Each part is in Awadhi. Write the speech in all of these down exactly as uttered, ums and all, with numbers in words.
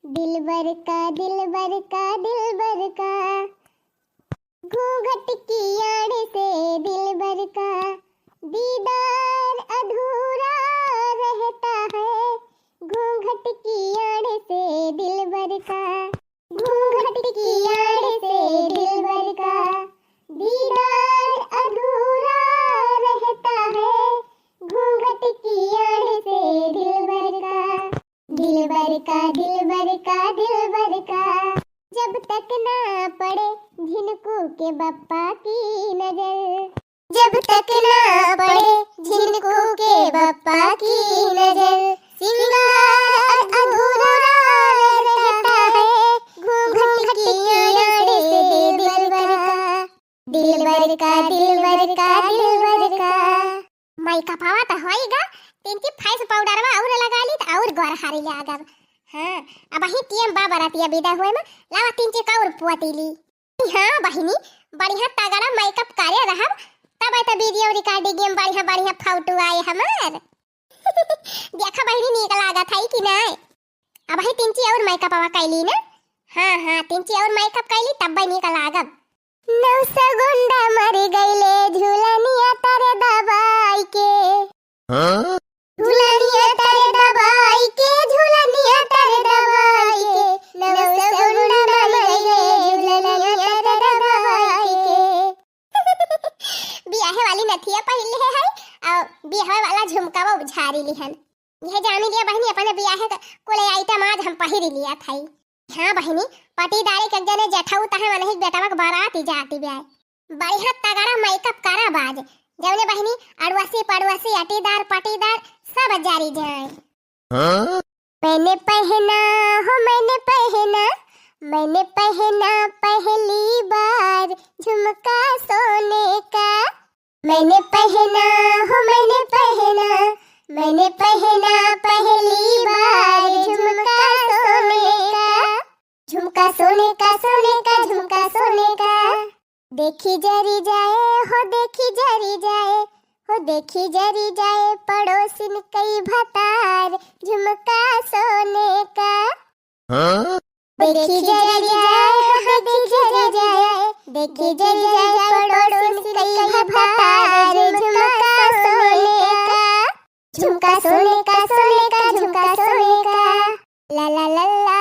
दिलबर का, दिलबर का, दिलबर का, घूंघट की आड़ से दिलबर का दीदार अधूरा रहता है। घूंघट की आड़ से दिलबर का, घूंघट की आड़ से दिलबर का दीदार अधूरा रहता है। घूंघट की आड़ से दिलबर का, दिलबर का, दिलबर का, दिलबर का। जब तक ना पड़े झिनकू के बप्पा की नजर, जब तक ना पड़े झिनकू के बप्पा की नजर, सिंगार अधूरा रहता है। घूंघट की आड़ से दिलबर का, दिलबर का, दिलबर का, दिलबर का। मेकअपवा त होई गा, तिनकी फेस पाउडरवा और लगा ली त और गोरहारी लागब। हाँ, अबहीं टेम बा बरातिया बिदा होए मा, लावा तिनकी का और पोती ली। हाँ बहिनी, बढ़िया तगड़ा मेकअप करे रहब, तब त वीडियो रिकॉर्डिंग में बढ़िया बढ़िया फोटो आए हमार। देखा बहिनी, नीक लागत है कि नाय? अबहीं तिनकी और मेकअपवा कैली ना? हाँ, हाँ, तिनकी और मेकअप कैली, तब नीक लागब। नौ सौ गुंडा मर गईले झूलनिया तर दबाई के। हाँ? झूलनिया तर दबाई के, झूलनिया तर दबाई के, नौ सौ गुंडा मर गईले झूलनिया तर दबाई के। बियाहे वाली नथिया पहिरले है और बियाहे वाला झुमकावा झारी लिहन। यह जानी लिया बहिनी, अपने बियाहे क कुल आइटम आज हम पहिर लिया थाई। हाँ बहिनी, पटीदारी के जने जेठऊ तहे मनही बेटवा के बारात ही जाती ब्याह। बढ़िया तगड़ा मेकअप करा बाज, जौने बहिनी अड़वसी पड़वसी अटीदार पटीदार सब जारी जाए। हाँ? मैंने पहना हो, मैंने पहना, मैंने पहना पहली बार झुमका सोने का। मैंने पहना हो, मैंने पहना, मैंने पहना पहली बार झुमका सोने का। झुमका सोने का, सोने का, झुमका सोने का। देखी जरी जाए हो, देखी जरी जाए हो, देखी जरी जाए पड़ोसिन कई भतार झुमका सोने का। हाँ? देखी जरी जाए हो, देखी जरी जाए, देखी जरी जाए पड़ोसिन कई भतार झुमका सोने का। झुमका सोने का, सोने का, झुमका सोने का। ला ला ला ला।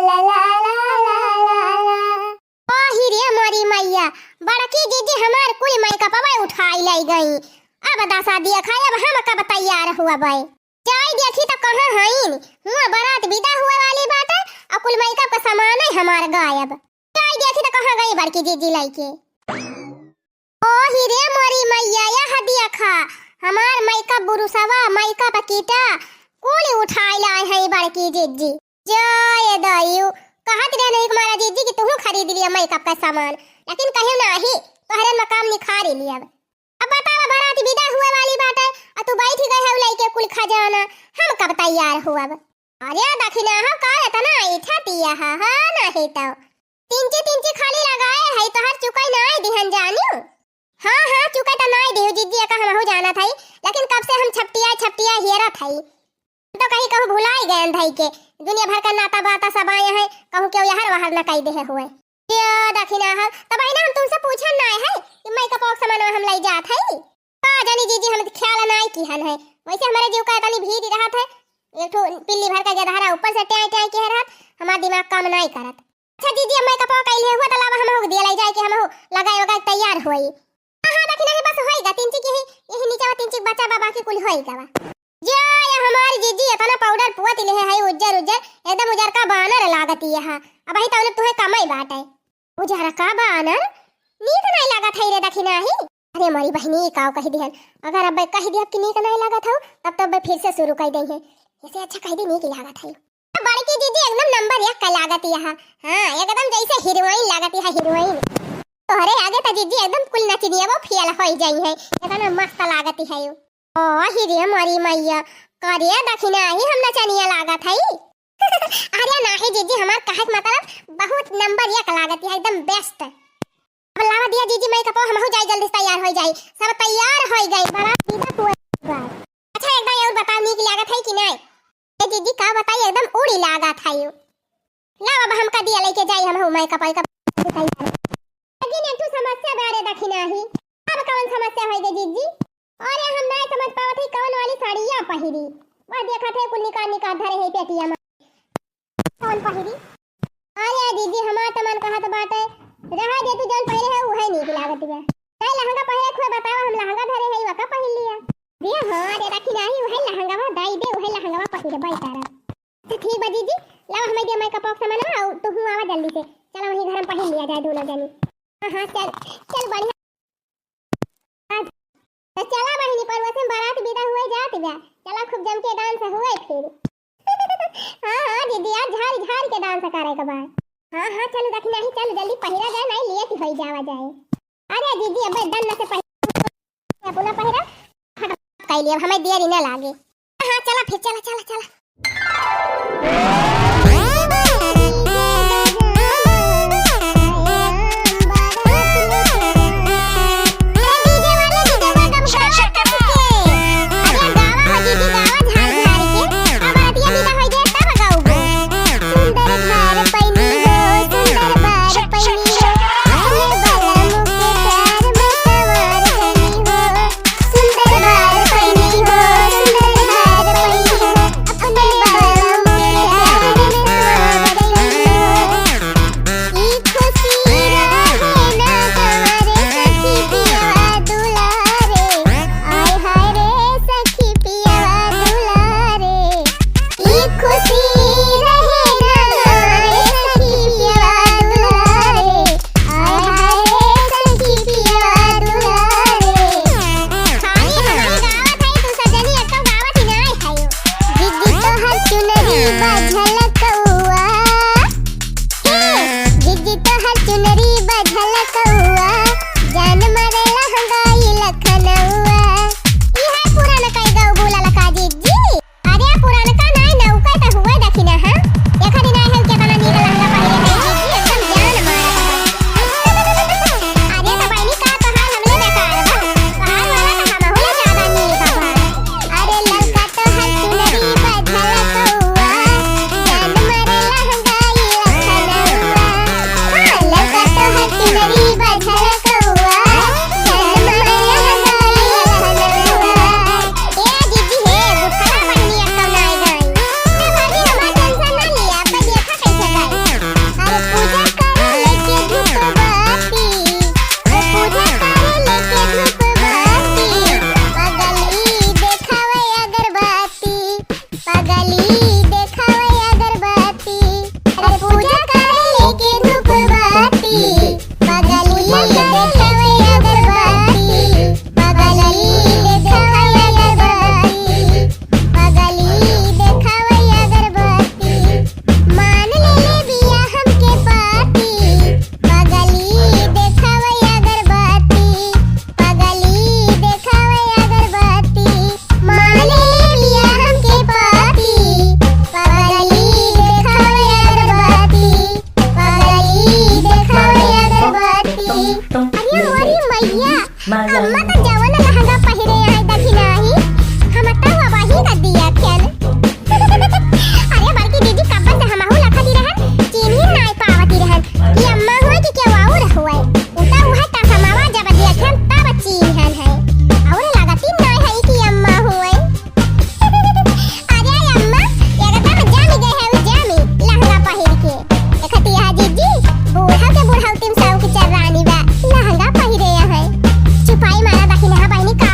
ला ला ला ला। ओ हिरे मोरी मैया, बड़की जीजी हमार कुल मेकअपवा उठाई लाई गई। अब दसा दिया खाए, अब हम कब तैयार हुआ बाई? जाई देखी त कहाँ हईन, हुआ बारात विदा हुए वाली बाटे, और कुल मेकअप का सामान है हमार गायब। जाई देखी त कहाँ गई बड़की जीजी लइके। ओ हिरे मोरी मैया, यह देखा, हमार मेकअप बुरुसवा, मेकअप किटा, कुल उठाई लाए है बड़की जीजी। जय दयू, कहत रहे नहीं हमारा जीजी कि तुहू खरीद लिया मेकअप का सामान, लेकिन कहियो नाही, तोहरे में काम निखारी लिया। अब बतावा, बारात विदा हुए वाली बाटे, आ तू बैठ गए है लइके कुल खजाना, हम कब तैयार हुअब? अरे दखिना, हम का इतना ऐठा तिया है, हाँ, नाही तो। तिनची तिनची खाली लगाए है, तोहर चुकाई नाय दिहन जानियो। हाँ, हाँ, चुकाई तो नाय दिहु, जिज्जी, एका हमहू जानत हई, लेकिन कब से हम छपटिया, छपटिया हियरत हई। तो कहीं कहूँ भुलाई गयन धई के, दुनिया भर का नाता बाता सब आए हैं, कहूँ केहू यहर वहर न कई देहे हुए। ये दखिना है, तब आई ना हम तुमसे पूछन ना आए हैं कि मेकअप का सामान हम लई जात हई। का जानी जीजी, हम ख्याल नाय किहन है, वैसे हमारे जीव का इतनी भीड़ रहत है, एक ठो पिल्ली भर का गदहरा ऊपर से ट्याई ट्याई किहे रहत, हमार दिमाग काम नाय करत। अच्छा जीजी, अब मेकअप कइले हुआ, त लावा हमहू दिया लई जाए कि हमहू लगाए वगाए तैयार होई। हाँ, हाँ, दखिना है, बस होई गा, तिनची की ही, यही नीचे वा तिनची बचा बा, बाकी कुल होई गा बा। जो ये हमारी जीजी इतना पाउडर पुआ तिले है, है उज्जर उज्जर, एकदम उजर का बानर लागत ये है। अब ही तौले तुहे कमाई बाटे। उजर का बानर? नीक नहीं लागत है रे दखिना ही। अरे मोरी बहिनी, काव कही दिहन, अगर अब कही दिया कि नीक नहीं लागत हो, तब तो अब फिर से शुरू कर दे है। इसे अच्छा कह दे नीक लागत है। बड़की जीजी एकदम नंबर एक का लागत यह। हाँ, एकदम जैसे हीरोइन लागत यह, हीरोइन। तोहरे आगे तो जीजी एकदम कुल नचनिया वो फेल होई जाई है, इतना मस्त लागत है। ओ हिरे मोरी मैया, करे दखिना ही हम नचनिया लागत है। अरे नाही जीजी, हमार कहे के मतलब बहुत नंबर एक लागत है, एकदम बेस्ट। अब लावा दिया जीजी, मैं कपो हमहू जाई, जल्दी से तैयार होई जाई। सब तैयार होई गई, बारात विदा हुए गई। अच्छा, एक दाई और बताओ, नीक लागत है कि नाई? ए जीजी, का बताई, एकदम उड़ी लागत है यू। लाओ, अब हमका दिया लेके जाई, हमहू makeup वेकअप तैयार। लेकिन एक ठो समस्या बा रे दखिनाही। अब कौन समस्या होई गे जीजी? अरे, हम नाई समझ पावत हई कौन वाली साड़िया पहिरी। वह देखत है कुल निकाल निकाल धरे है पेटिया में। कौन पहिरी? अरे जीजी, हमार त मन कहत बाटे, रहे दे तू, जौन पहिरे है उहे नीक लागत बा। नाई लहंगा पहिरे खुए बतावा, हम लहंगा धरे है, वका पहिर लिया। दिया हाँ रे दखिनाही, उहे लहंगवा दाई दे, उहे लहंगवा पहिरे बाई तारा। तो ठीक बा जीजी, लाओ हमें दे makeup के सामान, तू हूँ आवा जल्दी से। चला वहीं घर में पहिर लिया जाए दोनों जनी। हाँ, हाँ, चल, चल बढ़िया। तो चला बहिनी, पर वैसे बारात विदा हुए जात बा। चला खूब जम के dance हुए फिर। हाँ, हाँ, दीदी, आज झारी, झारी के dance करे के बा। हाँ, हाँ, चल दखिनाही, चल जल्दी पहिरा जाए, नाई late होई जावा जाए। अरे दीदी, अब दन से पहिरा, अपना पहिरा, फटाफट कर लिए, अब हमें देरी ना लागे। हाँ, चला फिर, चला, चला, चला। अरे पुरनका नाई, नौका त हुए दखिना, हाँ? देखा दी नाई है, केतना नीक लहंगा पहिरे है, एकदम जान मारत है। अरे त बहिनी, का तोहार हमले बेकार बा? तोहार वाला त हमहू ले ज्यादा नीक बा। अरे ललका तोहार चुनरी बा झलकौआ, जान मारे लहंगाई लखनऊआ। हाँ, ललका तोहार चुनरी बा झलकौआ, जान मारे लहंगाई लखनऊआ। ए जीजी हे, बुखार बहिनी अक्का नाई गाई। ए भाभी, हमार tension ना लिया, अब देखा कैसे गाई। अरे पूजा करे लेके धूप बाती, अरे पूजा करे लेके धूप बाती, पगली देखावे अगरबत्ती, पगली देखावे अगरबत्ती। अरे पूजा करे लेके धूप बाती, पगली देखावे अगरबत्ती, पगली देखावे अगरबत्ती, पगली देखावे अगरबत्ती। मान ले ले बिया हमके पाती, पगली देखावे अगरबत्ती, पगली देखावे अगरबत्ती। मान ले ले बिया हमके पाती, पगली देखावे अगरबत्ती, पगली देखावे अगरबत्ती। अरे मोरी मैया, अम्मा त जवन लहंगा पहिरे आए दखिनाही, हम त वही का दिया खेल। अरे बड़की दीदी, कब्बे से हमहू लखती रहन, चिन्ही नाई पावती रहन कि अम्मा होए कि केहू और होए। उ त उहे चश्मावा जब देखेन तब चिन्हन है, और लगती नाई है कि अम्मा होए। अरे अम्मा, एकदम जामी गए है, जामी लहंगा पहिर के। देखती है जीजी, बूढ़ा के बुढ़ौती में सौक चर्रानी बा, लहंगा पहिरे है। चुपाई मारा दखिनहा बहिनी, का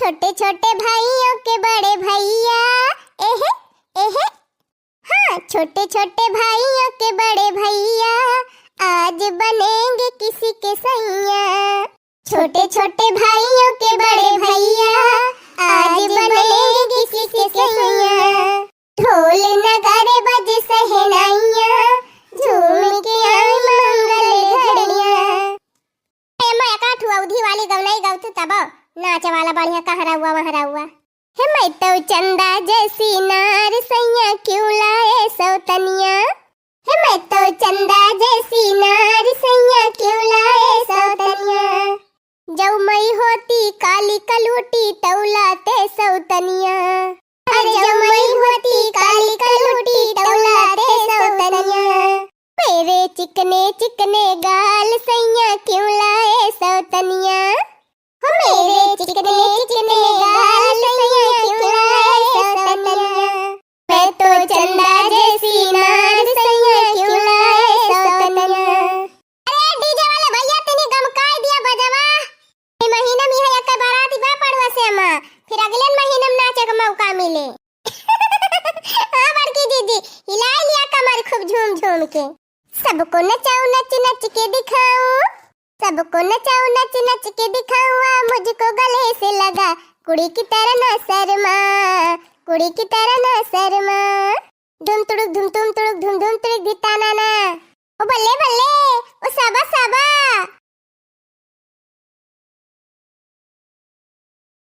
छोटे छोटे भाइयों के बड़े भैया, एहे, एहे। हाँ, छोटे छोटे भाइयों के बड़े भैया, आज बनेंगे किसी के सैया। छोटे छोटे भाइयों के बड़े भैया, आज बनेंगे किसी के सैया। ढोल नगाड़े बजे शहनाइयाँ, झूम के आई मंगल घड़ियाँ। ए, मैं एका ठु अवधी वाली गवनई गवतू तब नाचे वाला बढ़िया कहाँ रहुआ, वहाँ रहुआ। हे मैं तो चंदा जैसी नार सैया क्यों लाए सौतनिया। हे मैं तो चंदा जैसी नार सैया क्यों लाए सौतनिया। जौ मैं होती काली कलूटी तौ लाते सौतनिया। अरे जौ मैं होती काली कलूटी तौ लाते सौतनिया। मेरे चिकने चिकने गाल सैया क्यों लाए सौतनिया। हो मेरे चिकने चिकने गाल सैया क्यों लाए सौतनिया। मैं तो चंदा जैसी नार सैया क्यों लाए सौतनिया। अरे डीजे वाले भैया, तनी गमकाई दिया बजवा। ए महीना में है एक बाराती बा पड़वा से अम्मा, फिर अगले महीना में नाचे का मौका मिले। हाँ बड़की दीदी, हिलाई लिया कमर खूब झूम झूम के। सबको नचाऊं नच नच के दिखाऊं, सबको नचाऊं नच नच के दिखाऊं, आ मुझको गले से लगा, कुड़ी की तरह ना शर्मा, कुड़ी की तरह ना शर्मा। धुम तुड़ुक धुम तुम तुड़ुक धुम धुम तुड़ुक धिता ना ना। ओ बल्ले बल्ले, ओ साबा साबा।